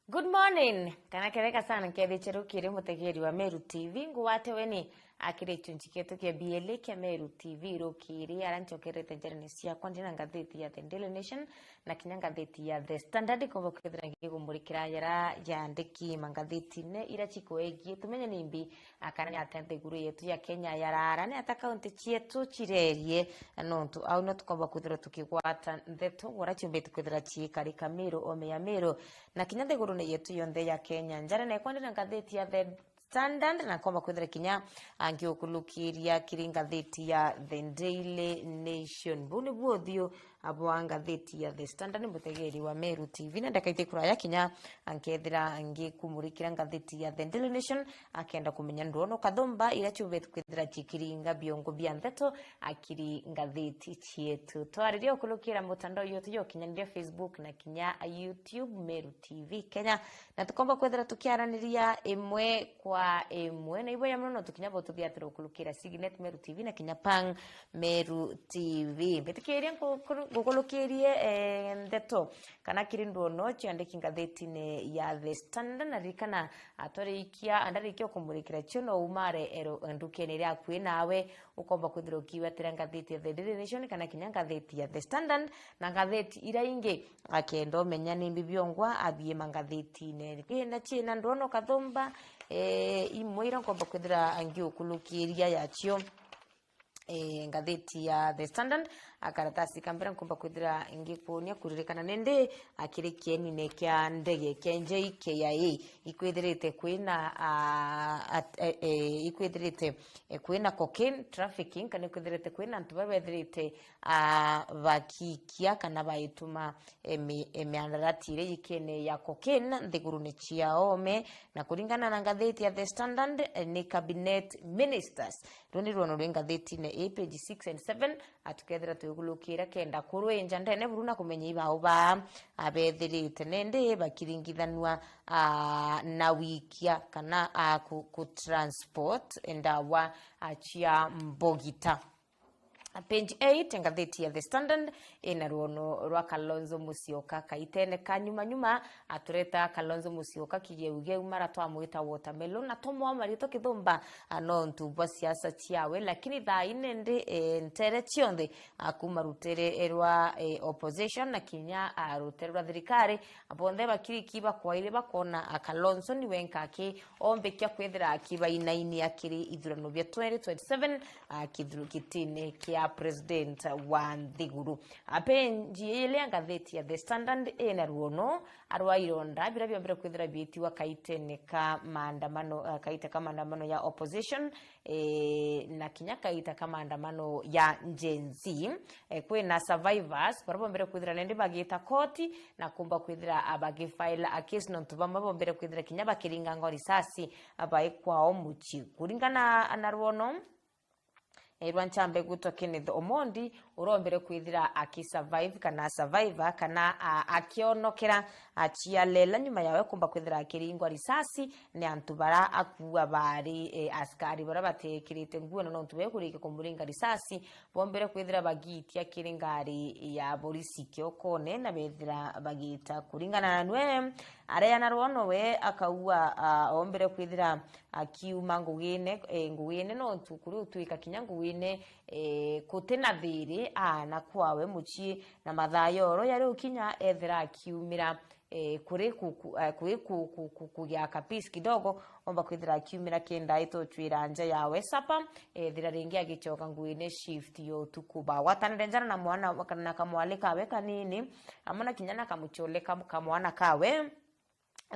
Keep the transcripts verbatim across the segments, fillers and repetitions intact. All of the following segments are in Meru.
Good morning, kana kebega sana, nkethiche rukiri mutegeri wa Meru T V, ngugwate weni akiri gichunchi gietu kia B L A kia Meru T V rukiri, ara nchokerete njarene ciakwa ndina ngathiti ya The Daily Nation na kinya ngathiti ya The Standard, nkomba kwithira ngigumurikira jara jandiki mangathitine ira cikwegie, tumenye nimbi akana ni atia nthiguru yetu ya Kenya yarara, ni atia kaunti cietu cirerie, nontu au no tukomba kwithirwa tukigwata ndeto ura ciumbite kwithira ciikarika Meru, ome ya Meru, na kinya nthigurune yetu yonthe ya Kenya. Njara nekwa ndina ngathiti ya The Standard, na nkomba kwithira kinya angiukulukiria kiri ngathiti ya The Daily Nation. Buu nibuo uthiu bwa ngathiti ya The Standard, mutegeri wa Meru T V, na ndakaite kuraya kinya ankethira ngikumurikira ngathiti ya The Daily Nation, akenda kumenya ndwono kathumba ira ciumbite kwithira cikiringa biongo bia ndeto akiri ngathiti cietu. Twariria ukulukira mutandao yotu ya ukinyaniria, Facebook na kinya YouTube, Meru T V Kenya, na tukomba kwethira tukiaraniria imwe kwa imwe, na iboya muno no tukinya bo tuthiatira ukulukira Signet Meru T V na kinya Pang Meru T V. Mbitikiria nguku-, ngukulukirie, eh, ndeto kana kiri ndwono ciandiki ngathitine ya The Standard, na ririkana, atwarikia, andarikia ukumurikira cio no umare ero ndukene iria akui nawe, ukomba kwithira ukiwatira ngathiti ya The Daily Nation kana kinya ngathiti ya The Standard na ngathiti ira ingi, akenda umenya nimbi biongwa abiima ngathitine. Kenda ciina ndwono kathumba, eh, imwe ira nkomba kwithira ngiukulukiria yacio, eh, ngathiti ya The Standard, akaratasi ka mbere nkomba kwithira ngikuunia kuririkana nindi akiri kienine kia ndege kia J K I A, ikwithirite kwina, ah, at-, eh, eh, ikwithirite, eh, kwina cocaine trafficking, kana ikwithirite kwina antu baria bethirite, ah, bakikia kana baituma, eh, mi-, eh, miandarati iria yikene ya cocaine nthigurune cia ome, na kuringana na ngathiti ya The Standard, eh, ni cabinet ministers. Ruu ni rwono rwi ngathitine ii, page six and seven, atukethira twigulukira kenda kurwinja ndene buru na kumenya ibau baa abethirite nindi bakiringithanua, ah, na wikia kana, ah, ku, ku transport ndawa, ah, cia mbogita. Page eight, ngathiti ya The Standard ina rwono rwa Kalonzo Musyoka kaitene ka nyuma nyuma, atureta Kalonzo Musyoka kigeugeu mara twamwita watermelon, na tumwa maritwa kithumba, a, nontu bwa siasa ciawe, lakini thaa ine ndi, e, ntere cionthe, a, kuma rutere rwa, e, opposition na kinya, a, rutere rwa thirikari, bonthe bakiriki bakwaire bakona, a, Kalonzo ni wenka aki ombikia kwithira akibainaini akiri ithurano bia twenty twenty-seven, a, kithuru-, gitine kia president wa nthiguru. A, penji iria ngathiti ya The Standard ina ruono arwa ironda biria biombere kwithira biitiwa kaitene ka maandamano, a, kaita ka maandamano ya opposition, e, na kinya kaita ka maandamano ya Gen Z. E, kwina survivors baria bombere kwithira nende bagita koti na kumba kwithira, a, bagifile a case nontu bamwe bombere kwithira kinya bakiringangwa risasi, a, bai kwao mucii. Kuringana na rwono, e, rwa nchambe gwitwa Kenneth Omondi, urombere kwithira akisurvive kana survivor kana, a, akionokera, a, cialela nyuma yawe kumba kwithira akiringwa risasi ni antu bara akuua bari, e, askari bara batekirite nguo, na nontu bekurike kumuringa risasi, bombere kwithira bagiitia kiri ngari ya borisi kiokone na bethira bagiita. Kuringana na nwe, areana rwono we akaua, a, ombere kwithira akiuma ngugine, e, ngugine nontu kuri utwika kinya ngugine, e, kutina thiri, a, na kwawe mucii, na mathaa yoro yari ukinya ethira akiumira, e, kuri ku-, ku-, e, kuri ku-, ku-, ku-, kugia ka peace kidogo, omba kwithira akiumira kenda aitocwira nja yawe sapa, ethira ringi agicoka nguine shift ya utuku. Bagwatanire njara na mwana, na kamwali kawe kanini, amwe na kinya na kamuchole ka-, kamwana kawe.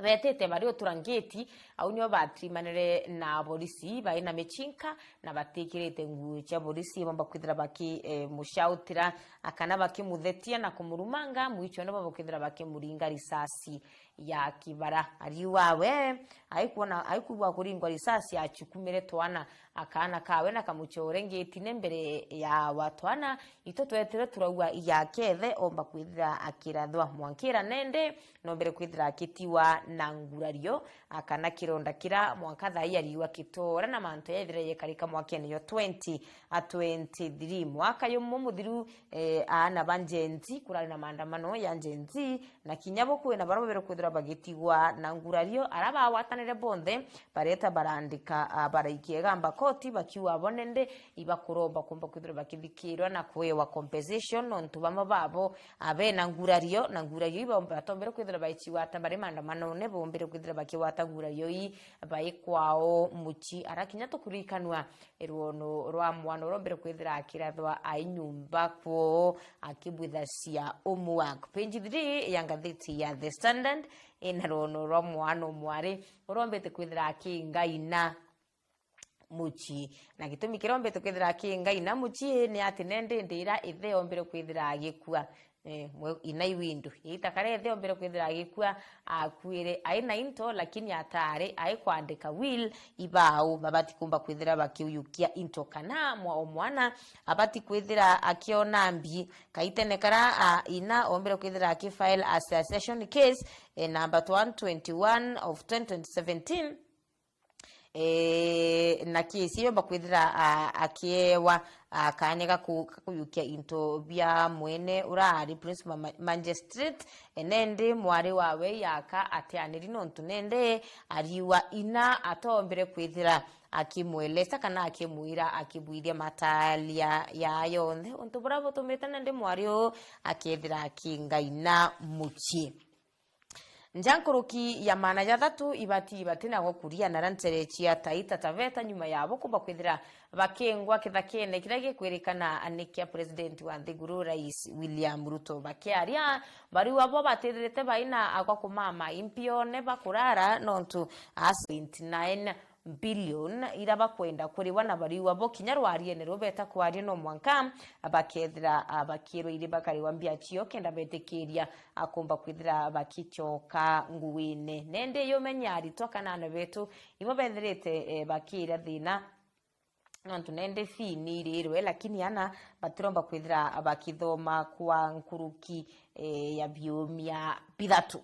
Betite bari utura ngeti, au nio batirimanire na borisi bai na michinka na batikirite nguo cia borisi, bomba kwithira baki, e, mucautira, a, kana bakimuthetia na kumurumanga, mwichone bomba kwithira bakimuringa risasi ya kibara. Ariu wawe aikwona, aikwigua kuringwa risasi, achukumire twana, akaana kawe na kamuchore ngetine mbere ya watwana, itwe twetire turaua iya kethe, omba kwithira akirathwa mwankira nende, nombere kwithira akitiwa na ngurario, a, kana kironda kira mwanka thai ariua kitora na mantu yethire yekarika mwakene yo twenty, a, twenty-three. Mwaka yumwe muthiru, e, aana ba Gen Z, kurari na maandamano ya Gen Z, na kinya bo kwina bara babere kwithira bagitigwa na ngurario, ara bagwatanire bonthe bareta barandika, ah, baraikia igamba koti bakiuga bo nende ibakuromba kumba kwithirwa bakithikirwa na kwewa compensation, nontu bamwe babo, ah, bena ngurario, na ngurario ibo batombere kwithirwa baicigwata bari maandamanone, bombire kwithirwa bakigwata ngurario ii bai kwao mucii. Ara kinya tukurikanwa rwono rwa mwana urombere kwithira akirathwa ai nyumba kwoo akibwithacia homework. Page three ya ngathiti ya The Standard ina rwono rwa mwana umwari urombete kwithira akingaina mucii. Na gitumi kiria ombete kwithira akingaina mucii ni ati nende ndira ithe ombere kwithira agikua. Eh, mwe-, ina iwindu. Itaka ria ithe ombere kwithira agikua, akuire ai na into, lakini atari ai kwandika will, ibau babati kumba kwithira bakiuyukia into kana mwa-, o mwana abati kwithira akiona mbi. Kaitene kara, a, ina ombere kwithira akifile a succession case, eh, number one twenty-one of twenty seventeen. Eh, na kesi yomba kwithira, ah, akiewa, ah, kanya ga ku-, ga kuyukia into bia mwene ura ari principal ma-, magistrate, eh, nende mwari wawe yaka atianiri nontu nende ariwa ina atombere kwithira akimwelesa kana akimwira akibwithia matalia ya yonthe untu bura butumite nende mwari uu akethira akingaina mucii. Nja nkuruki ya maana jathatu ibati ibati na gukuria nara ntere cia Taita Taveta nyuma yabo kumba kwithira bakingwa kithakene kiria gikwirikana ni kia president wa nthiguru, Rais William Ruto. Bakiaria, bariu abo batithirite baina agwa kumama impione bakurara nontu as twenty-nine billion ira bakwenda kuriwa na bariu abo kinya rwariene rubeta kwaria no mwanka bakethira, ah, bakirwa iri bakariwa mbia cio kenda betikiria akomba kwithira bakicoka nguine. Nende yumenya aritwa kana ana betu ibo bethirite, eh, bakira thina nontu nende fee ni irirwe, lakini ana batiromba kwithira bakithoma kwa nkuruki, eh, ya biumia bithatu.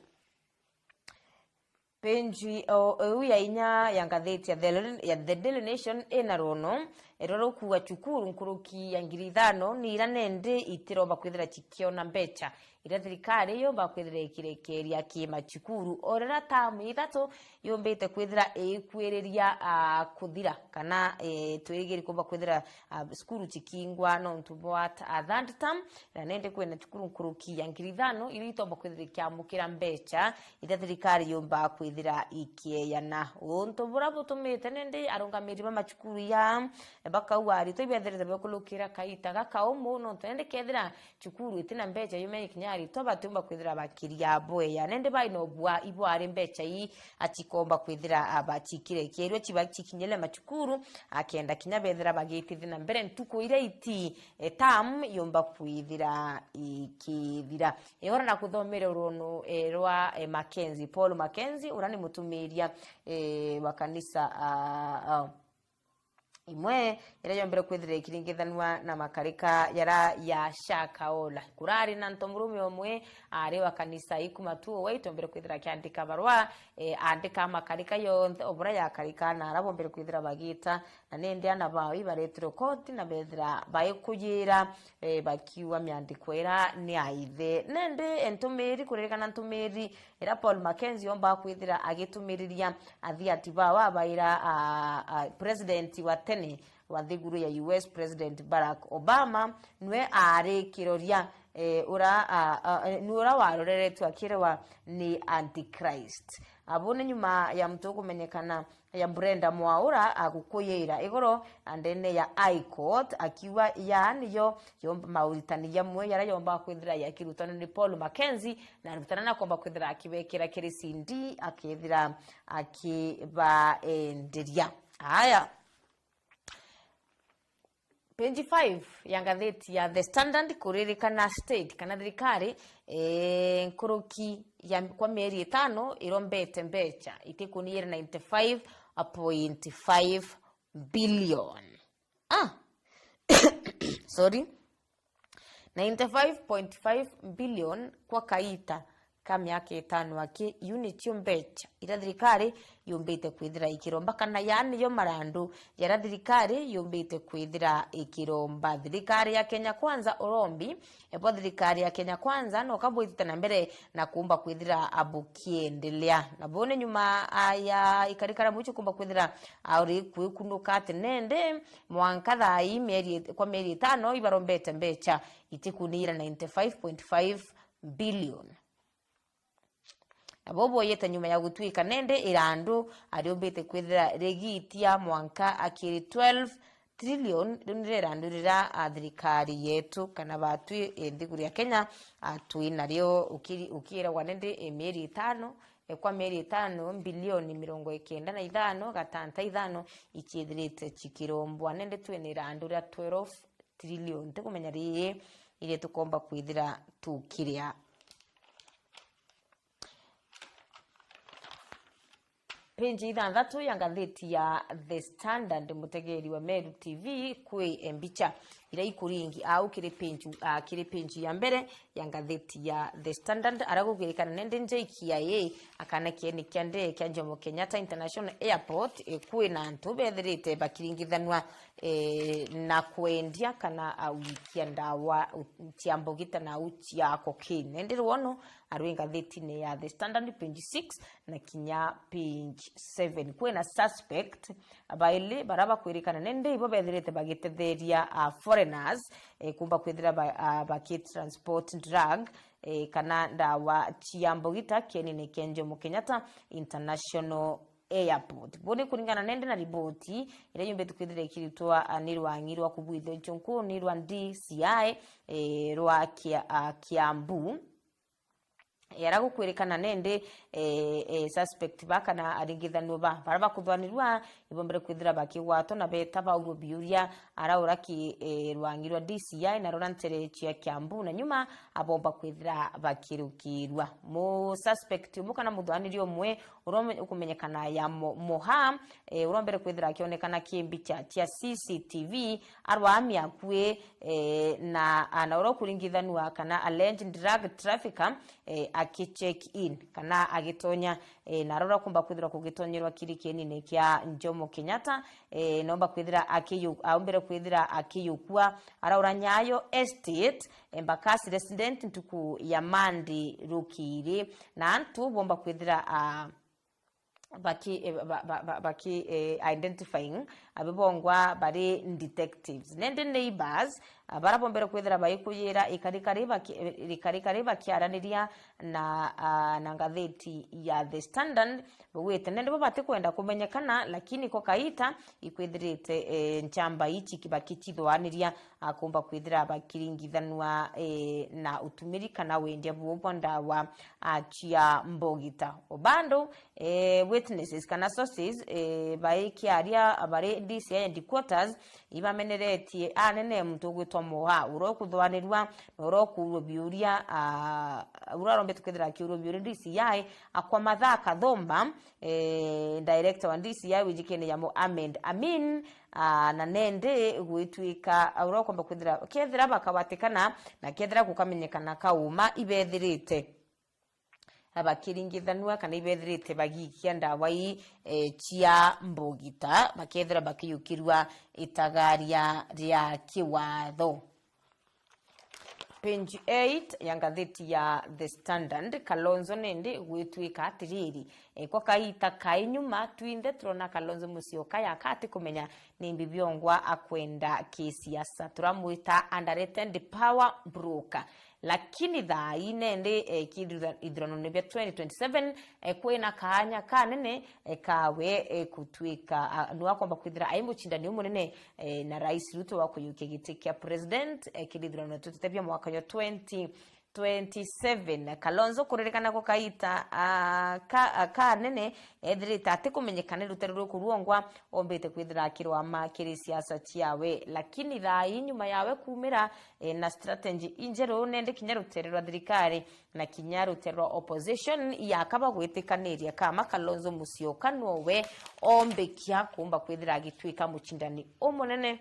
Page o-, iu ya inya ya ngathiti ya The, ya The Daily Nation ina runo, iria rukuuga cukuru nkuruki ya ngiri ithano ni iria nende itiromba kwithira cikiona mbeca iria thirikari yomba kwithira ikirekeria kiima cukuru. O riria tamu ithatu yumbite kwithira ikwiriria, ah, kuthira, kana, eh, twirigiri kumba kwithira, ah, cukuru cikingwa nontu bwa th-, ah, third term, na nende kwina cukuru nkuruki ya ngiri ithano iria itomba kwithira ikiamukira mbeca iria thirikari yumbaga kwithira ikieyana. Untu bura butumite nindi arungamiri ba macukuru ya bakauga aritwa ibethirite bekulukira kaita gakaumu, nontu nindi kethira cukuru itina mbeca yumenye kinya aritwa batiumba kwithira bakiria bweya. Nindi bai no bwa ibwari mbeca ii atikomba kwithira abacikire kierua ciba cikinyire macukuru, akenda kinya bethira bagitithia na mbere ntuku iria iti, e, term yumba kwithira ikithira. Ihora na kuthomera runo, eh, rwa, eh, Mackenzie, Paul Mackenzie, uria ni mutumiria, eh, wa kanisa, ah, ah, imwe iria yombere kwithira ikiringithanua na makarika yara ya Shakahola. Kurari na ntomurume umwe ari wa kanisa ikuma tu uwe itombere kwithira akiandika barua, eh, andika makarika yonthe obura yakarika na ara bombere kwithira bagita na nindi ana bao ibaretirwe koti na bethira baikuyira, eh, bakiuga miandiko ira ni ya ithe. Nindi ntumiri, kuririkana ntumiri ira Paul Mackenzie omba kwithira agitumiriria athiati bao abaira, ah, ah, president wa tene wa nthiguru ya U S, President Barack Obama, nwe ari kiroria, eh, ura, ah, ah, ni ura waroreretwe akirewa ni Antichrist. Abo ni nyuma ya muntu ukumenyekana ya Brenda Mwaura agukuyira igoro ndene ya High Court, akiuga ya niyo yomba, mauritani jamwe yara yomba kwithira yakirutana ni Paul Mackenzie, na arutana na komba kwithira akibekira kiri C D, akethira akibaenderia. Aya. Page five ya ngatheti ya The Standard, kuririkana state kana thirikari, eh, nkuruki ya kwa mieri itano irombete mbecha itikuniire ninety-five point five billion. Ah. Sorry. Ninety-five point five billion kwa kaita ka miaka itano aki, iu nicio mbecha iria thirikari yumbite kwithira ikiromba, kana yaani yo marandu jaria thirikari yumbite kwithira ikiromba. Thirikari ya Kenya Kwanza, urombi bwa thirikari ya Kenya Kwanza no kabwitite na mbere na kuumba kwithira bukiendelea. Na buu ni nyuma, ah, ya ikarikara muici kuumba kwithira, ah, uri kwikunuka ati nende mwanka thaa ii mieri it-, kwa mieri itano ibarombete mbecha itikuniira ninety-five point five billion. Nabo bwoyete nyuma ya gutwika nende irandu ariumbite kwithira rigitia mwanka akiri twelve trillion, riu nire irandu riria, ah, thirikari yetu kana batwi, eh, nthiguru ya Kenya, ah, twi nario. Ukiri-, ukiiragwa nende, eh, mieri itano, eh, kwa mieri itano, mbilioni mirongo ikenda na ithano gatanta ithano ichiithirite chikirombwa nende twina irandu ria twelve trillion. Ntikumenya rii iria tukomba kwithira tukiria. Page ithanthatu ya ngatheti ya The Standard, mutegeeri wa Meru T V, kwi mbicha iria ikuringi au kiri page, ah, kiri page ya mbere ya ngatheti ya The Standard, aria gukwirikana nende J K I A akana kieni kia ndege kia Jomo Kenyatta International Airport, eh, kwina antu bethirite bakiringithanua, eh, na kwendia kana, ah, gwikia ndawa, u-, cia mbugita na au cia cocaine. Nende rwono arwi ngathetine ya The Standard, page six na kinya page seven. Kwina suspect baili baria bakwirikana nende ibo bethirite bagitetheria, ah, foreigners, eh, kumba kwithira ba-, ah, bakitransport drug, eh, kana ndawa cia mbugita kienine kia Jomo Kenyatta International Airport. Buni kuringana nende na riboti iria yumbite kwithira ikiritwa, ah, ni rwang'i rwa kubwithia nchunkuni rwa D C I, eh, rwa Kia-, ah, Kiambu. Eh, aria gukwirikana nende, eh, eh, suspect ba kana aringithanua ba, baria bakuthwanirua, ibombere kwithira bakigwatwa na beta baurwa biuria, araura ki, eh, rwang'i rwa D C I na rura ntere cia Kiambu, na nyuma abomba kwithira bakirukirua. Mu suspect umwe kana muthwaniri umwe uria ume-, ukumenyekana ya Mo-, Moha, eh, urombere kwithira akionekana ki mbicha cia C C T V, arwamia akui, eh, na, ah, na uria ukuringithanua kana alleged drug trafficker, eh, aki check in kana agitonya, eh, na aria uria kumba kwithirwa kugitonyerwa kiri kienine kia Jomo Kenyatta, eh, nomba kwithira akiyu-, aumbire kwithira akiyukua, araura Nyayo Estate, Embakasi resident ntuku ya Monday rukiri, na antu bomba kwithira, ah, baki, eh, ba-, ba-, ba-, baki, eh, identifying, abibongwa bari detectives. Nende neighbors, ah, bara bombere kwithira baikuyira ikarikari baki-, eh, ikarikari bakiaraniria na, ah, na ngatheti ya The Standard, bugwite nende bo batikwenda kumenyekana, lakini ko kaita ikwithirite, eh, nchamba ichi ki-, bakithwaniria akumba kwithira bakiringithanua, eh, na utumiri kana wendia buo bwa ndawa, ah, cia mbogita. O bando, eh, witnesses kana sources, eh, baikiaria bari D C I headquarters, ibameneretie anene muntu ugwitwa Moha, uria ukuthwanirua na uria ukuurwa biuria, ah, uria arombete kwithira akiurwa biuria D C I, akwa Mathaa Kathumba, eh, director wa D C I wijikene ya Mohamed Amin, ah, na nende gwitwika, ah, uria ukomba kwithira, kethira bakawatikana na kethira gukamenyekana kauma ibethirite bakiringithanua kana ibethirite bagiikia ndawa ii, eh, cia mbugita, bakethira bakiyukirua itagaria ria kiwatho. Page eight ya ngatheti ya The Standard, Kalonzo nindi gwitwika atiriri, e, kwa kaita kai nyuma, twinthe turona Kalonzo Musyoka yaka atikumenya nimbi biongwa akwenda kisiasa. Turamwita underrated power broker. Lakini thaa ii nindi, e, kithura-, ithuranone bia twenty twenty-seven, e, kwina kaanya kanene, e, kawe, e, kutwika, a, niwe akomba kwithira ai mucindani umunene eh, na Rais Ruto wa kuyukia giti kia president, eh, kiri ithurano tutete bia mwaka jwa twenty twenty-seven. Kalonzo kuririkana ko kaita, ah, ka, ah, kanene ethirite atikumenyeka ni rutere ruku ruongwa ombite kwithira akirwama kiri siasa ciawe, lakini thaa ii nyuma yawe kumira, eh, na strategy injeru nende kinya rutere rwa thirikari na kinya rutere rwa opposition yakaba gwitikaniria kama Kalonzo Musyoka nowe ombikia kumba kwithira agitwika mucindani umunene,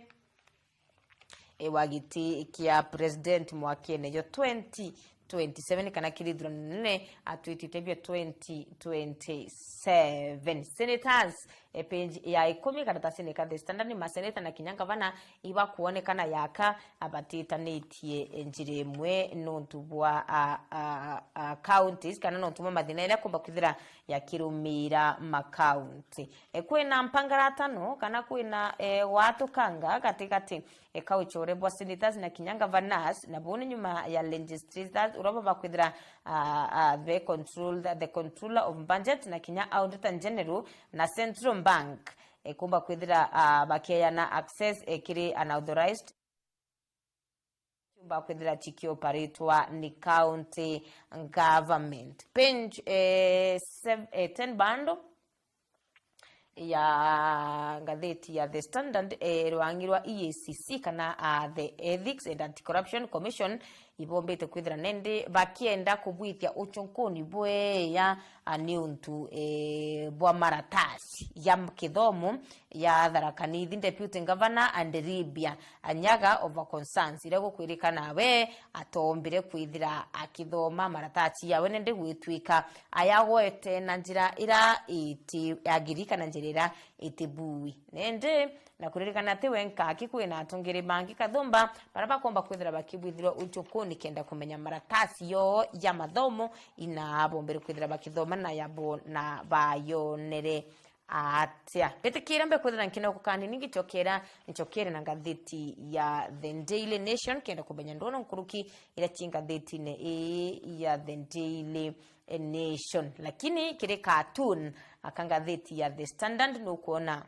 e, wa giti kia president mwakene jo twenty twenty-seven kana kiri ithurano nene atwitite bia twenty twenty-seven. Senators, e, page ya ikumi karatasini ka The Standard, maseneta na kinya ngavana ibakuonekana yaka abatitanitie njira imwe nontu bwa, a, a, a, counties kana nontu bwa mathina iria kumba kwithira yakirumira makaunti. E, kwina mpangaratano kana kwina, e, watukanga gatigati e, kauchore bwa senators na kinya governors, na buu ni nyuma ya legislators uria babakwithira, ah, ah, the control, the controller of budget na kinya auditor general na central bank, e, kumba kwithira, ah, bakeana access, e, kiri unauthorized, kumba kwithira chikioparitwa ni county government. Page, e, sev-, e, ten bando ya ngatheti ya The Standard, e, rwangi rwa E A C C kana, a, the Ethics and Anti-Corruption Commission ibombite kwithira nende bakienda kubwithia uchunkuni bweya, a, ni untu, e, bwa maratasi ya kithomo ya Tharaka Nithi. Deputy Governor Andiribia Anyaga over concerns iria gukwirikana we atombire kwithira akithoma maratasi yawe nende gwitwika ayagwete na njira ira iti agiri kana njira ira iti bui. Nende na kuririkana ati we nkaki kwina atongeri bangi kathumba bara bakomba kwithira bakibwithirwa uchuku nikenda kumenya maratasi yoo ya mathomo ina bombere kwithira bakithoma na yabo na bayonere atia. Mbitikiire mbe kwithira nkina gukani ningi ncokera, ncokere na ngatheti ya The Daily Nation kenda kumenya ndono nkuruki iria ci ngathetine ii ya The Daily Nation. Lakini kiri cartoon aka ngatheti ya The Standard nukwona,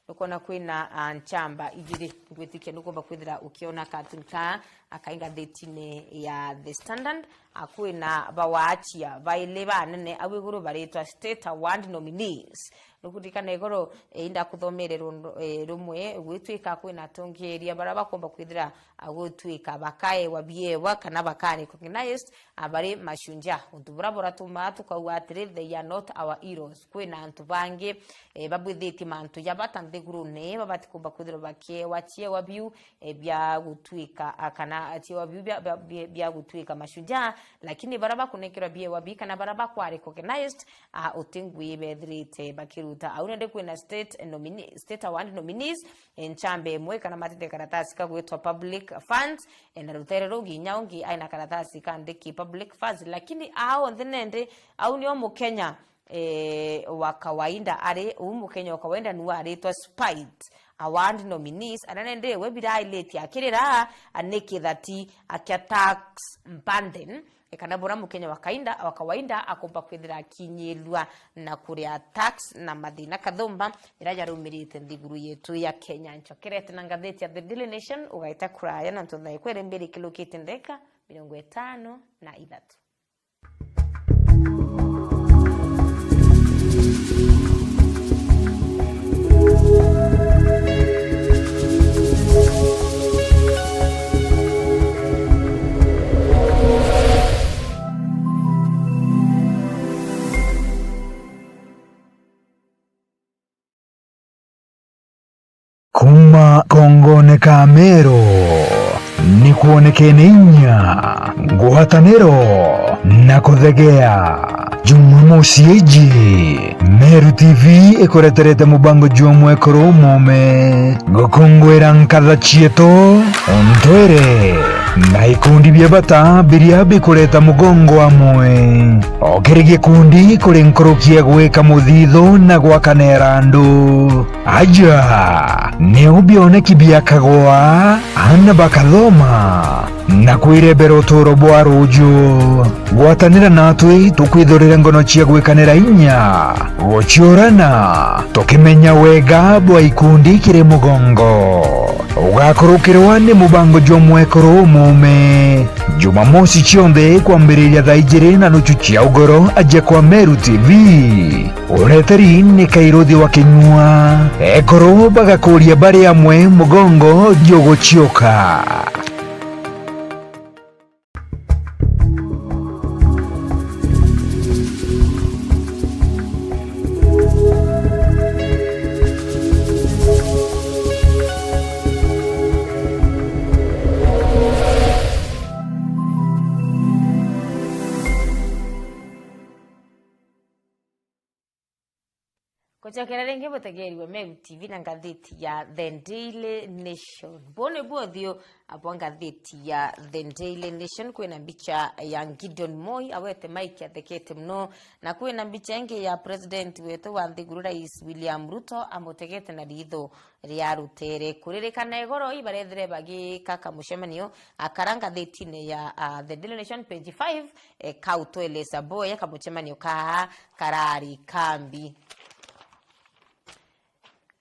nukwona kwina, ah, nchamba igiri. Ngwitikia nukumba kwithira ukiona cartoon ka aka ngathetine ya The Standard. Ah, kwina bawaachia baili banene au iguru baritwa state award nominees. Nukuririkana igoro, eh, indakuthomere rundu, eh, rumwe gwitwika kwina atongeria bara bakomba kwithira, ah, gwitwika bakaewa biewa kana baka recognized, ah, bari mashujaa. Untu bura buratumaa tukauga atiri, they are not our heroes. Kwina antu bangi, eh, babwithitie mantu ja bata nthigurune, babati kumba kwithirwa bakiewa chiewa biu, eh, bia gutwika, ah, kana chiewa biu bia, bia, bia, bia gutwika mashujaa, lakini bara bakunenkerwa biewa bi kana bara bakwa recognized, ah, uti ngui bethirite bakiruta. Au nende kwina state nomine-, state award nominees, eh, nchamba imwe kana matite karatasi ka gwitwa public funds, eh, na rutere rugi inya ungi aina karatasi kandiki public funds, lakini ao onthe nende au nio Mukenya, eh, wa kawaida ari, uu Mukenya wa kawaida niwe aritwa Spite Award nominees, ana nende we birailite akirira, a, ni kithati, a, kia tax burden, e, kana bura Mukenya wa kainda, wa kawaida akomba kwithira akinyirua na kuria tax na mathina kathumba ira jarumirite nthiguru yetu ya Kenya. Nchokerete na ngatheti ya The Daily Nation, ugaita kuraya na ntu thaa ikwere mbere ikilukite ndeka mirongo itano na ithatu. Kuuma kongone ka Meru, ni kwonekene inya, ngwataniro na kuthegea. Jumamosi iji, Meru T V ikureterete mubango jwa mwekuru umume, gukungwira nkatha cietu, untwire, na ikundi bia bata biria bikureta mugongo amwe. O kiri gikundi kuri nkuruki ya gwika muthithu na gwakanira andu. Aja niu bioneki biakagwa, aana bakathoma na kwirebera uturo bwa ruju. Gwatanira natwi tukwithurire ngono cia gwikanira inya, guciurana, tukimenya wega bwa ikundi kiri mugongo. Ugakurukirwa ni mubango jwa mwekuru umume, Jumamosi cionthe kwambiriria thaa ijiri na nuchu cia ugoro, aja kwa Meru T V. Ureteri ni Kairuthi wa Kinyua. Ekuru bagakuria bari amwe, mugongo juguciuka. Njokera ringi butegeri wa Meru T V na ngathiti ya The Daily Nation. Buu nibuo uthiu bwa ngathiti ya The Daily Nation. Kwina mbicha ya Gideon Moi awete maiki athekete mono, na kwina mbicha ingi ya president wetu wa nthiguru, Rais William Ruto, amutegete na ritho ria rutere. Kuririkana igoro ibarethire bagika kamucemanio akara ngathitine ya, ah, The Daily Nation page five, eh, kau twelesa boya kamucemanio kaa karari kambi.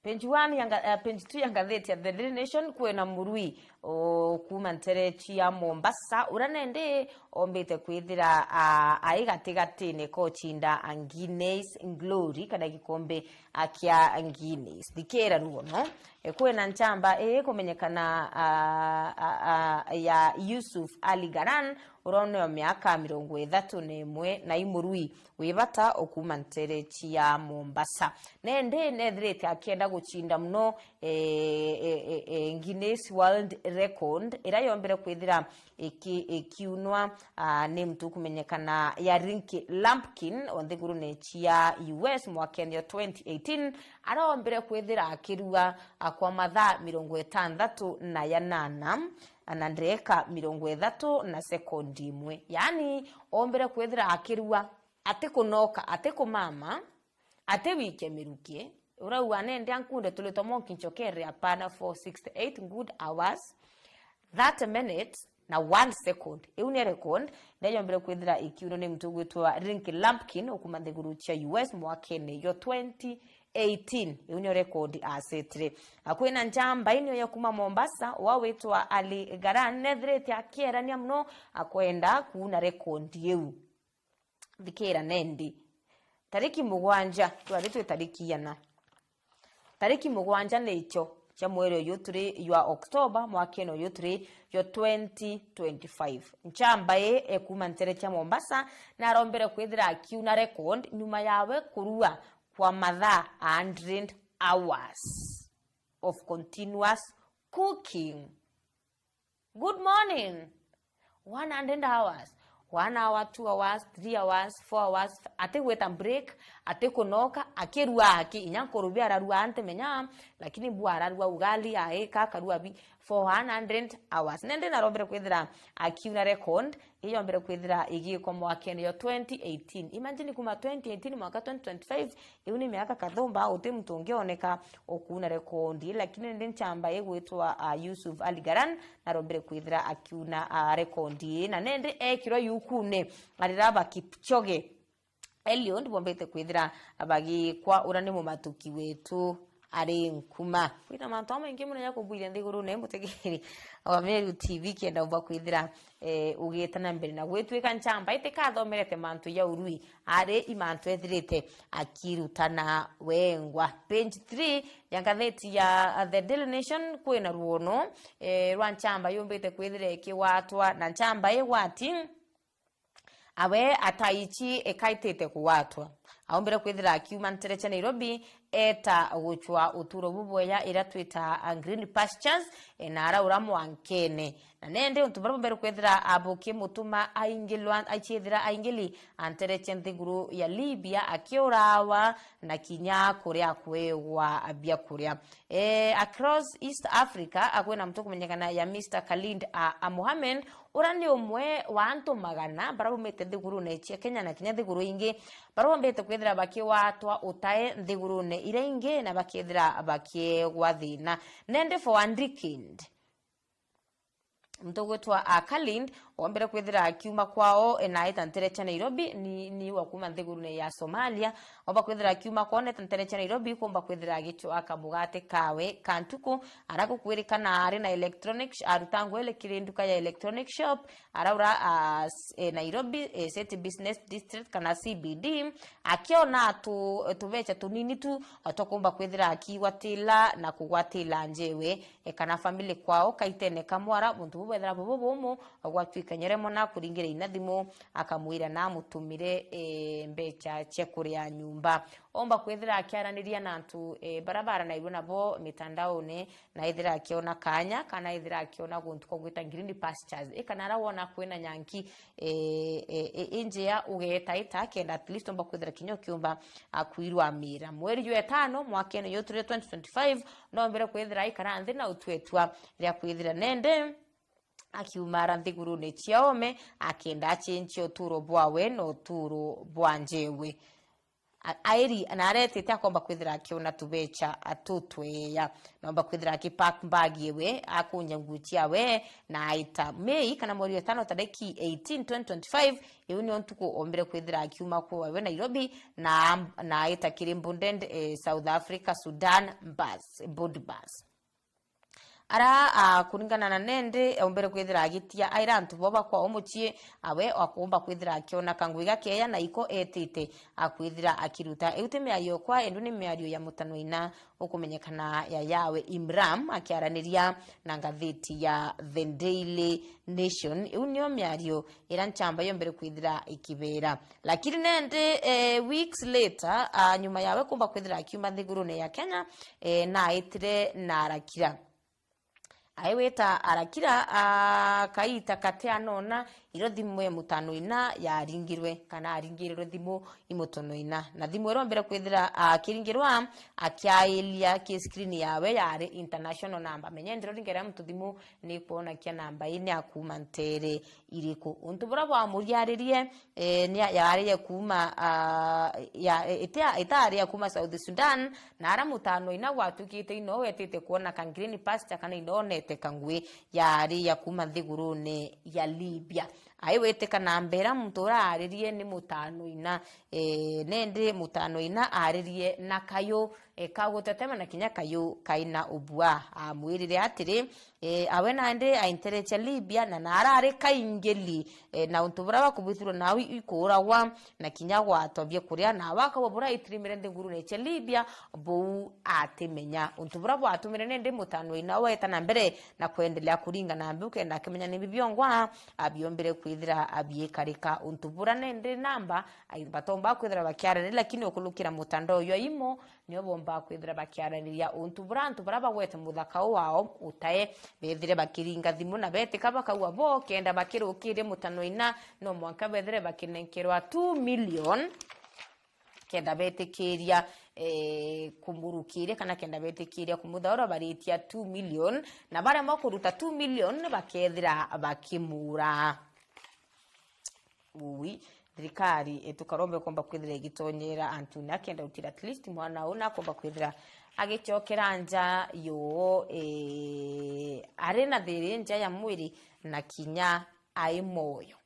Page one ya nga-, eh, page two ya ngathiti ya The Daily Nation, kwina murui o kuma ntere cia Mombasa, uria nende ombite kwithira, ah, ai gatigatine ka ucinda Guinness Glory kana gikombe, ah, kia Guinness. Thikira ruono. E, kwina nchamba ii kumenyekana, ah, ah, ah, ya Yusuf Ali Garan, uria ni wa miaka mirongo ithatu na imwe na i murui wi bata o kuma ntere cia Mombasa. Nende nethirite akienda gucinda mono, e, e, e, e, Guinness World Record, iria yombire kwithira iki-, ikiunwa, ah, ni muntu kumenyekana ya Rinky Lampkin o nthigurune cia U S mwakene wa twenty eighteen, arombire kwithira akirua, ah, kwa mathaa mirongo itantatu na yanana na ndeka mirongo ithatu na sekondi imwe. Yaani, ombire kwithira akirua, atikunoka, atikumama, atiwikia miruki. Urauga, nende ankunde tulitwa monki nchokere, apana, for sixty-eight good hours, thirty minutes na one second. Iu ni record iria yombire kwithira ikiunwa ni muntu ugwitwa Rinky Lampkin, ukuma nthiguru cia U S mwakene yo twenty eighteen. Iu niyo record asetire. Na kwina nchamba inio ya kuma Mombasa, wa witwa Ali Garan, nethirite akierania mono akwenda kuuna record iu. Thikira nendi. Tariki mugwanja, twari twi tariki iana? Tariki mugwanja nicio cia mweri uyu turi jwa October, mwakene uyu turi jwa twenty twenty-five. Nchamba ii ekuma ntere cia Mombasa, na arombere kwithira akiuna record nyuma yawe kurua kwa mathaa a hundred hours of continuous cooking. Good morning. One hundred hours. One hour, two hours, three hours, four hours. Atigwita break, atikunoka, akirua aki, inya nkurubi ararua ntimenya, lakini bu ararua ugali, aika, akarua bi for one hundred hours. Nende narombere kwithira akiuna record, iyombere kwithira igikwa mwakene yo twenty eighteen. Imagine kuma twenty eighteen mwaka twenty twenty-five, iu ni miaka kathumba, uti muntu ungioneka ukuuna rekondi, lakini nindi nchamba igwitwa, ah, Yusuf Ali Garan, narombire kwithira akiuna, ah, rekondi ii, na nindi ekirwa yukune arira ba Kipchoge Eliud bombite kwithira bagikwa, uria ni mumatuki wetu ari nkuma. Kwina mantu amaingi muno ja kubwiria nthigurune, mutegeri wa Meru T V, kenda umba kwithira, eh, ugita na mbere na gwitwika nchamba itikathomerete mantu ja urui, ari i mantu ethirite akirutana wengwa. Page three ya ngatheti ya, uh, The Daily Nation, kwina ruono, eh, rwa nchamba yumbite kwithira ikigwatwa, na nchamba igwati awe ataichi ikaitite kugwatwa. Aumbire kwithira akiuma ntere cia Nairobi, eta gucwa uturo bubweya iria twita, uh, green pastures, eh, na araura mwankene. Na nende untu buria bumbere kwithira abuki mutuma aingilwa, aichithira aingili antere cia nthiguru ya Libya akiurawa na kinya kuria kwegwa biakuria. Eh, across East Africa, akwina muntu kumenyekana ya Mister Khalid a, a Mohamed, uria ni umwe wa antu magana baria baumite nthigurune cia Kenya na kinya nthiguru ingi, baria bombite kwithira bakigwatwa utae nthigurune iria ingi na bakethira bakiegwa thina. Nende for a decade, muntu ugwitwa, ah, Khalid, ombere kwithira akiuma kwao, eh, na aita ntere cia Nairobi, ni, ni wa kuma nthigurune ya Somalia. Omba kwithira akiuma kwao na aita ntere cia Nairobi, kumba kwithira agicwaa kamugate kawe ka ntuku, ara gukwirikana ari na electronic sh-, aruta nguo ele kiri nduka ya electronic shop, araura, ah, s-, eh, Nairobi, eh, City Business District kana C B D, akiona tu, tubecha tunini tu, twa kumba kwithira akigwatila na kugwatila njewe, e, kana family kwao kaitene ka mwara, muntu bubwethira bubu bumu, gwatwika Kanyore mwana akuringire ina thimu, akamwira na amutumire, eh, mbecha cia kuria nyumba. Omba kwithira akiaraniria na antu, eh, bara baranairwe nabo mitandaone, na ethira akiona kanya, kana ethira akiona guntu kwa gwita green pastures. Ika nara wona kwina nyanki, eh, eh, eh, injia ugetaita, kenda at least omba kwithira kinya ukiumba, ah, kwirwa mira. Mweri jwa etano, mwakene juu turi twenty twenty-five, nombere kwithira aikara nthi na utwetwa ria kwithira nende akiumara nthigurune cia ome, akenda achenjia uturo bwawe na uturo bwa njewe. A-, airi, na aretite akomba kwithira akiona tubecha atutweya. Nomba kwithira akipack bag yewe, akunja nguo ciawe, na aita. Mei, kana mweri wa etano tariki eighteen, twenty twenty-five, iu nio ntuku ombire kwithira akiuma kwawe Nairobi, na, na aita kiri Bundend, eh, South Africa, Sudan, bus, board bus. Ara, ah, kuringana na nende, ombere kwithira agitia aira antu bo bakwao mucii, awe akumba kwithira akiona kangui gakeya na iko etite, akwithira akiruta. Iu ti miario kwa, endu ni miario ya mutanoina ukumenyekana ya yawe Imram akiaraniria na ngathiti ya The Daily Nation. Iu nio miario ira nchamba yombere kwithira ikibera. Lakini nende, eh, weeks later, ah, nyuma yawe kumba kwithira akiuma nthigurune ya Kenya, eh, naitire na arakira. Aiwita arakira, ah, kaita kati anona iro thimu ya mutano ina yaringirwe, kana aringirirwe thimu i mutano ina. Na thimu irombere kwithira akiringirwa, akiailia ki screen yawe yari international number. Menya ndiro ringera muntu thimu ni kuonakia namba ine akuma ntere iriku. Untu bura bwamuriaririe, eh, ni ya-, yaaririe kuuma, ah, ya, eh, itia-, itaari ya kuuma South Sudan, na ara mutano ina gwatukite ino wetite kuona ka green pasture kana inonete kangui yaari ya kuuma nthigurune ya Libya. Aiwitika na mbera muntu ura aaririe ni mutano ina, eh, nindi mutano ina aaririe na kayu, eh, ka gutetema na kinya kayu kaina ubua. Amwirire atiri, eh, awe nandi ainterecha Libya, na naarari kaingili, eh, na untu buria bakubwithirwa nau ikuuragwa, na kinya gwatwa biakuria, na wakagwa buria aitirimire nthigurune cia Libya, buu atimenya. Untu buria bwatumire nindi mutano ina weta na mbere na kwendelea kuringa na mbi, ukenda akimenya ni bibiongwa, abiombire kwithira abiikarika. Untu buria nindi namba, ai-, batomba kwithira bakiarania, lakini ukulukira mutandao jwa imo, nio bombaa kwithira bakiaraniria untu buria antu baria bagwete muthaka uu wao utae, bethire bakiringa thimu na betika bakauga bo kenda bakirukiria mutano ina, no mwanka bethire bakinenkerwa two million, kenda betikiria, eh, kumurukiria kana kenda betikiria kumuthaura baritia two million, na baria bakuruta two million bakethira bakimura. Ui, thirikari, eh, tukarombe komba kwithira igitonyera antune akenda utira at least mwana una akomba kwithira agichokera nja yo, eh, ari na thiri nja ya mwiri na kinya ai moyo.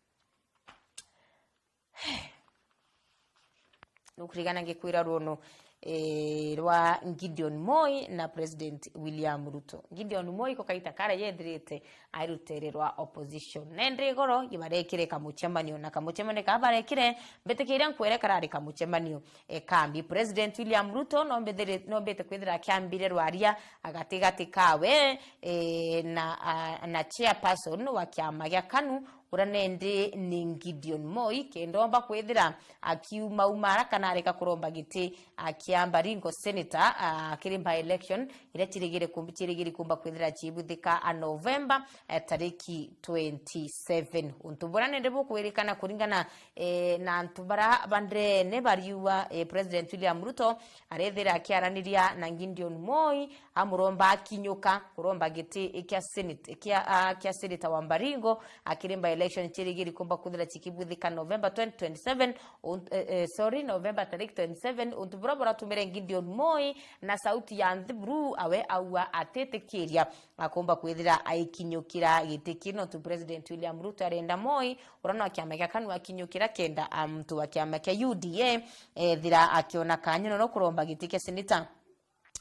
Nukurigana ngikwira ruono, eh, rwa Gideon Moi na President William Ruto. Gideon Moi ko kaita kara yethirite ai rutere rwa opposition. Nende igoro gibarekire kamuchemanio, na kamuchemanio ka barekire, mbitikiria nkwere karari kamuchemanio, eh, kambi. President William Ruto no mbithiri-, no mbite kwithira akiambire rwaria agatigati kawe, eh, na, ah, na chairperson wa kiama gia kanu, uria nende ni Gideon Moi, kenda omba kwithira akiumaumara kana areka kuromba giti akiamba ringo senator, ah, kiri by election iria cirigire kum-, cirigiri kumba kwithira cibuthika a November, eh, tariki twenty-seven. Untu buria nende bukwirikana kuringana, eh, na antu bara bandene bariua, eh, President William Ruto arethira akiaraniria na Gideon Moi, amuromba akinyuka kuromba giti kia senate, kia, ah, kia senator wa Baringo, akiri by election cirigiri kumba kwithira cikibuthika November twenty twenty-seven, un-, eh, eh, sorry, November tariki twenty-seven, untu buria buratumire Gideon Moi na sauti ya nthi buru awe aua atitikiria akomba kwithira aikinyukira giti kii, nontu President William Ruto arenda Moi, uria no kiama kia kanu akinyukira kenda, ah, muntu wa kiama kia U D A, ethira akiona kanya nono kuromba giti kia senator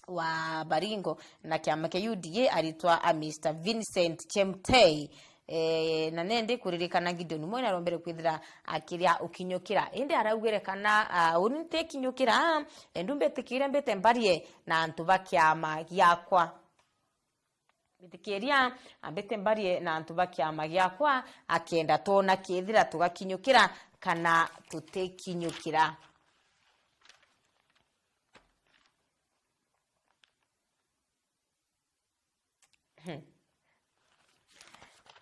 wa Baringo na kiama kia U D A aritwa a Mister Vincent Chemtei. Eh, na nende kuririkana Gideon Moi narombere kwithira akiria ukinyukira. Indi araugire kana, ah, uni ntikinyukira, ah, endu mbitikiria mbite mbarie na antu ba kiama giakwa. Itikiria ambite mbarie na antu ba kiama giakwa, akenda twona kethira tugakinyukira kana tutikinyukira. Hmm.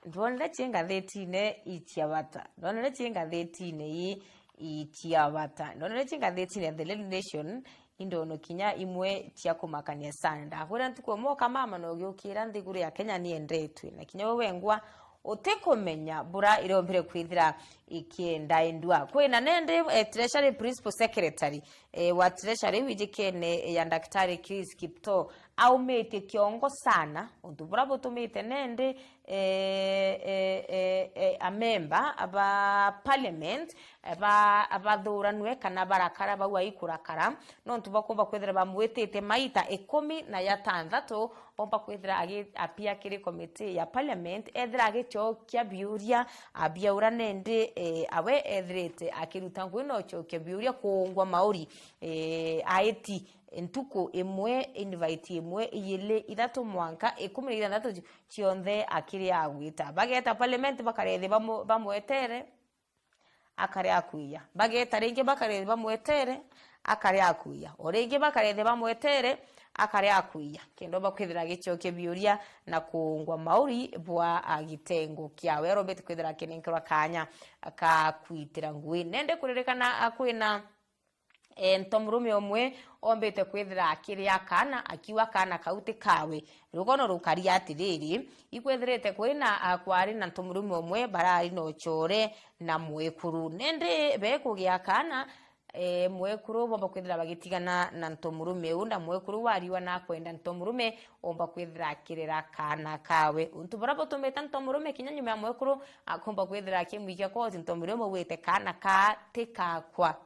Ndonire ci ngathitine icia bata. Ndonire ci ngathitine ii icia bata. Ndonire ci ngathitine ya The Daily Nation, indo no kinya imwe cia kumakania sana. Ndakwira ntuku imwe ukamama na ugiukira nthiguru ya Kenya niendetwe. Na kinya we wengwa utikumenya bura irombire kwithira ikienda endwa. Kwina nende, eh, Treasury Principal Secretary, eh, wa Treasury wijikene ya Daktari Chris Kiptoo, aumitie kiongo sana, untu bura butumite nende, eh, eh, eh, eh, amemba ba parliament, eh, ba-, bathuranue kana barakara bau aikurakara, nontu bakumba kwithira bamwitite maita ikumi na jatanthatu, omba kwithira agi-, apia kiri komiti ya parliament, ethira agicokia biuria, abiaura nende, eh, awe ethirite akiruta ngui na ucokia biuria kuungwa mauri, eh, aiti ntuku imwe, invite imwe, ijiri, ithatu, mwanka ikumi na ithanthatu, cionthe akiri agwita. Bageta parliament, bakarethi bamu-, bamwetere, akari akuiya. Bageta ringi, bakarethi bamwetere, akari akuiya. O ringi bakarethi bamwetere, akari akuiya. Kenda omba kwithira agicokia biuria na kuungwa mauri bwa, a, gitengo kiawe. Arombete kwithira akinenkerwa kanya ka kwitira ngui. Nende kuririkana, a, kwina, e, ntomurume umwe ombite kwithira akiria kaana, akiuga kaana kau ti kawe. Rugono rukaria atiriri, ikwithirite kwina, a, kwari na ntomurume umwe barari na ucore na mwekuru. Nende bekugia kaana, e, mwekuru bomba kwithira bagitigana na ntomurume u, na mwekuru wariwa na kwenda ntomurume, omba kwithira akirera kaana kawe. Untu buria butumite ntomurume kinya nyuma ya mwekuru akomba kwithira akimwikia koti, ntomurume augite, "Kaana kaa ti kakwa."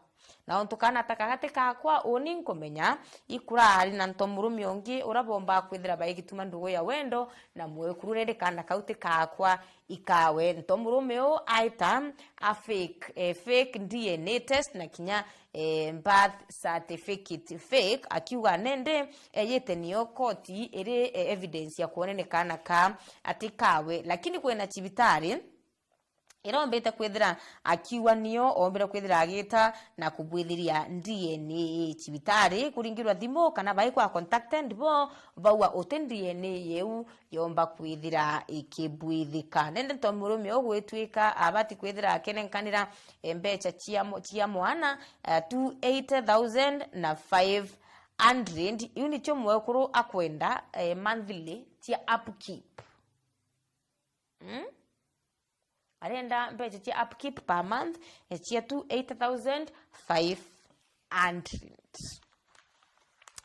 Na untu kaana ta kaka ti kakwa, uni nkumenya, ikurari na ntomurume ungi uria bombaa kwithira baigituma ndugu ya wendo na mwekuru, riri kaana kau ti kakwa, ikawe. Ntomurume u aita a fake, eh, fake D N A test na kinya, eh, birth certificate fake, akiuga nende eyite niyo koti iri, eh, evidence ya kwonania kaana ka ati kawe. Lakini kwina cibitari irombite kwithira akiuga niyo ombire kwithira agita na kubwithiria D N A. Cibitari kuringirwa thimu kana baikwa contacted bo bauga uti D N A yeu yomba kwithira ikibwithika. Nende ntomurume ugwitwika abati kwithira akenenkanira, eh, mbecha cia mu-, cia mwana, eh, two eighty thousand na five hundred. Iu nicio mwekuru akwenda, eh, monthly cia upkeep. Mm? Arenda mbecha cia upkeep per month, eh, cia two eighty thousand five hundred.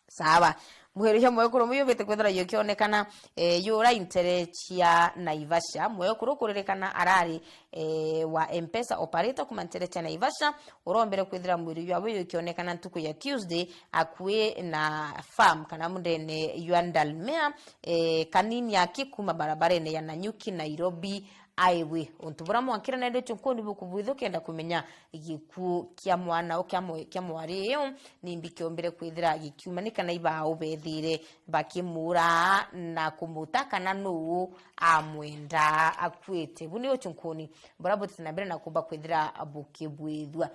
Sawa. Mwiru jwa mwekuru muyu bite kwithira yukionekana, eh, yura intere cia Naivasha. Mwekuru kuririkana arari, eh, wa M-Pesa operator kuma ntere cia Naivasha, urombere kwithira mwiru jwawe yukionekana ntuku ya Tuesday akui na farm kana mundene jwa Dalmea, eh, kanini aki kuma barabarene ya Nanyuki Nairobi Highway. Untu buria mwankire nende chunkuni bukubwitha ukenda kumenya gikuu kia mwana u kia mwe-, kia mwari iu, nimbi kiombire kwithira gikiuma, ni kana ibau bethire bakimuura na kumuta kana nuu amwenda akuite. Bu ni uchunkuni buria butite na mbere na kumba kwithira bukibwithua.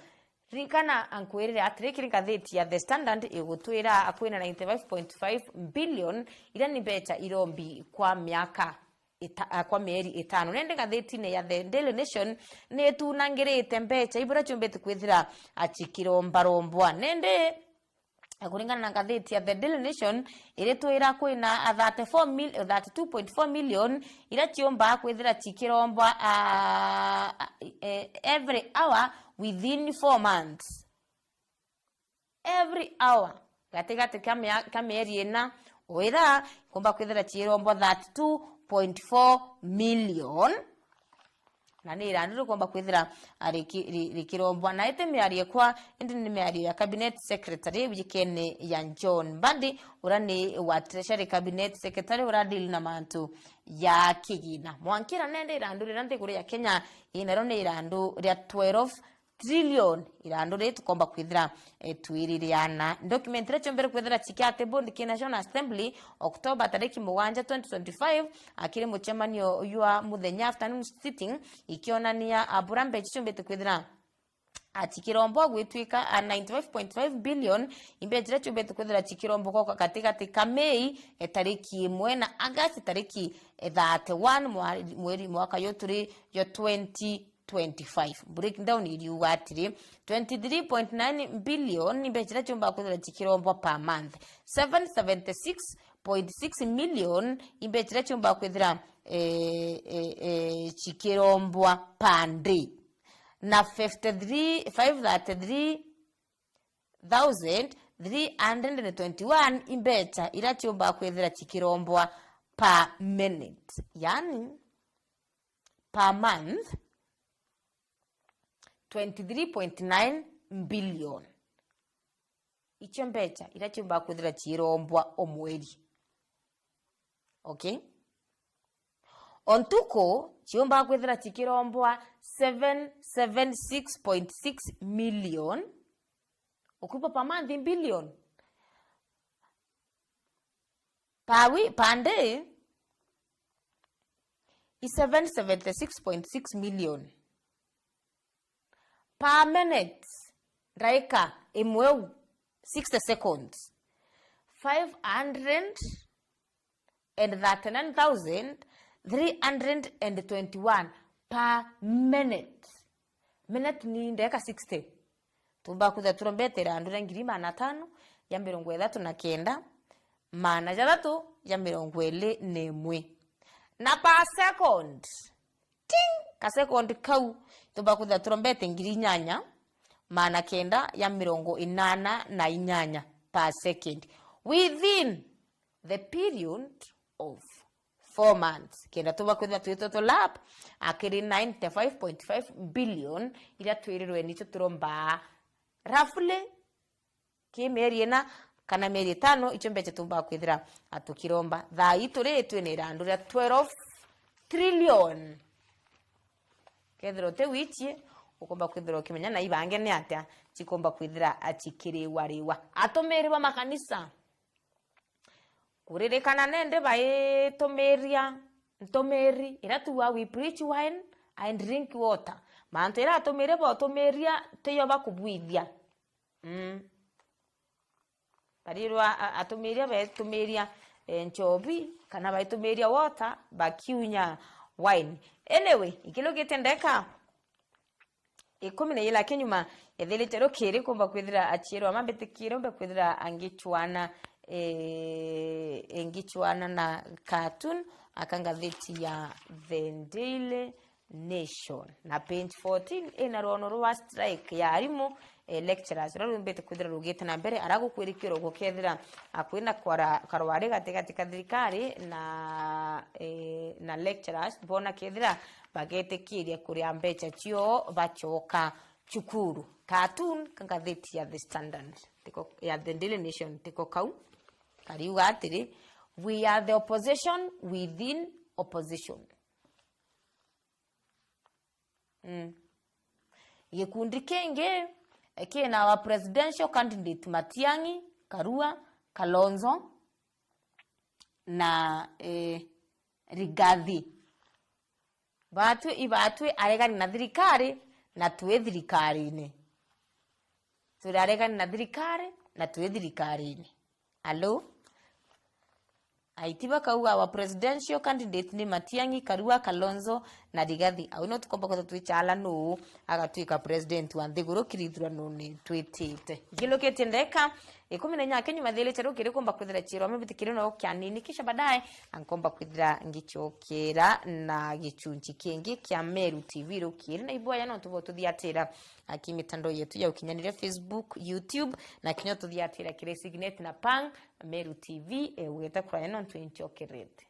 Ririkana nkwirire atiri, kiri ngathiti ya The Standard igutwira kwina ninety-five point five billion iria ni mbecha irombi kwa miaka ita-, a, kwa mieri itano. Nende ngathitine ya The Daily Nation ni itunangirite mbecha iburia ciumbite kwithira, a, cikirombarombwa. Nende, a, kuringana na ngathiti ya The Daily Nation, iritwira kwina, a, thirty-four mil-, thirty-two point four million iria ciumbaa kwithira cikirombwa, a, a, e, every hour within four months. Every hour, gatigati ka mia-, ka mieri ina, o ira ikomba kwithira ciirombwa thirty-two point four million, na ni irandu rikomba kwithira, a, riki-, ri-, rikirombwa. Na iti miario kwa, indi ni miario ya cabinet secretary wijikene ya John Mbadi, ura ni wa treasury cabinet secretary ura deal na mantu ya kigina. Mwankira nende irandu rira nthiguru ya Kenya inario ni irandu ria twelve trillion. Irandu riri tukomba kwithira, eh, twiririana. Document iria ciombere kwithira cikiatable ki National Assembly, October tariki mugwanja, twenty twenty-five, akiri mucemanio jwa muthenya, afternoon sitting, ikionania, ah, bura mbeca ciumbite kwithira, ah, cikirombwa gwitwika, ah, ninety-five point five billion, imbeca iria ciumbite kwithira cikirombwa goka katigati ka Mei, eh, tariki imwe na August tariki, eh, thirty-one mwa-, mweri, mwaka uyu turi yo twenty twenty-five. Breakdown iriuga atiri, twenty-three point nine billion ni mbeca iria ciumbaga kwithira cikirombwa per month. Seven seventy-six point six million ni mbeca iria ciumbaga kwithira, eh, eh, eh, cikirombwa per day. Na fifty-three, five thirty-three thousand three hundred and twenty-one imbeca iria ciumbaga kwithira cikirombwa per minute. Yani, per month, twenty-three point nine billion. Icio mbeca iria ciumbaga kwithira ciirombwa o mweri. Okay? O ntuku, ciumbaga kwithira cikirombwa seven seven six point six million. Ukwigua per month, billion? Per week, per day, i seven seventy-six point six million. Per minute, ndaika imwe u, sixty seconds, five hundred and thirty-nine thousand three hundred and twenty-one per minute. Minute ni ndaika sixty. Tumba kwithira turombete irandu ria ngiri magana atano ya mirongo ithatu na kenda, magana jathatu ya mirongo iri na imwe. Na per second, ting, ka second kau, tumba kwithira turombete ngiri inyanya, magana kenda ya mirongo inana na inyanya per second. Within the period of four months. Kenda tuba kwithira twitwe tulap, akiri ninety-five point five billion iria twirirwe nicio turomba roughly ki mieri ina kana mieri itano, icio mbeca tumba kwithira atukiromba. Thaa ii turi twina irandu ria twelve trillion. Kethira uti wichie, ukomba kwithira ukimenya na ibange ni atia cikomba kwithira achikiriwa riwa. Atumiri ba makanisa, kuririkana nende baitumiria ntumiri iria tuuga, "We preach wine and drink water." Mantu iria atumiri bautumiria tiyo bakubwithia. Mm. Barirwa a-, atumiria baitumiria, eh, nchobi, kana baitumiria water, bakiunya wine. Anyway, ikilugitie ndeka ikumi na ila kinyuma, ethirite rukiri kumba kwithira achiirwa mambitikiire umbe kwithira angichwana, eh, ingichwana na cartoon aka ngathiti ya The Daily Nation. Na page fourteen ina rwono rwa strike ya arimu, eh, lecturers, ruria rumbite kwithira rugite na mbere, ara gukwirikirwa gukethira, ah, kwina kwara-, karwari gatigati ka thirikari na, eh, na lecturers, bona kethira bagetikiria kuria mbeca cio bachoka cukuru. Cartoon ka ngathiti ya The Standard, tiko, ya The Daily Nation, tiko kau. Kariuga atiri, "We are the opposition within opposition." Mm. Gikundi kingi, eh, kina our presidential candidate Matiang'i, Karua, Kalonzo na, eh, Rigathi. Batwi, ibatwi aregani na thirikari na twi thirikarine. Turi aregani na thirikari na twi thirikarine. Alo? Aiti bakauga our presidential candidate ni Matiang'i, Karua, Kalonzo na Rigathi. Au no tukomba kwithirwa twichala nuu agatwika president wa nthiguru kirithuranone twitite. Ikilukitie ndeka ikumi na inya kinyuma thiiri cha rukiri kumba kwithira chiro mibitikirio no kia nini, kisha baadaye ankomba kwithira ngichokera na gichunchi kingi kia Meru T V rukiri. Na iboya no tubo tuthiatira aki mitandao yetu ya ukinyaniria, Facebook, YouTube, na kinya tuthiatira kiri Signet na Pang Meru T V, e, ugeta kuraya no ntwinchokerete.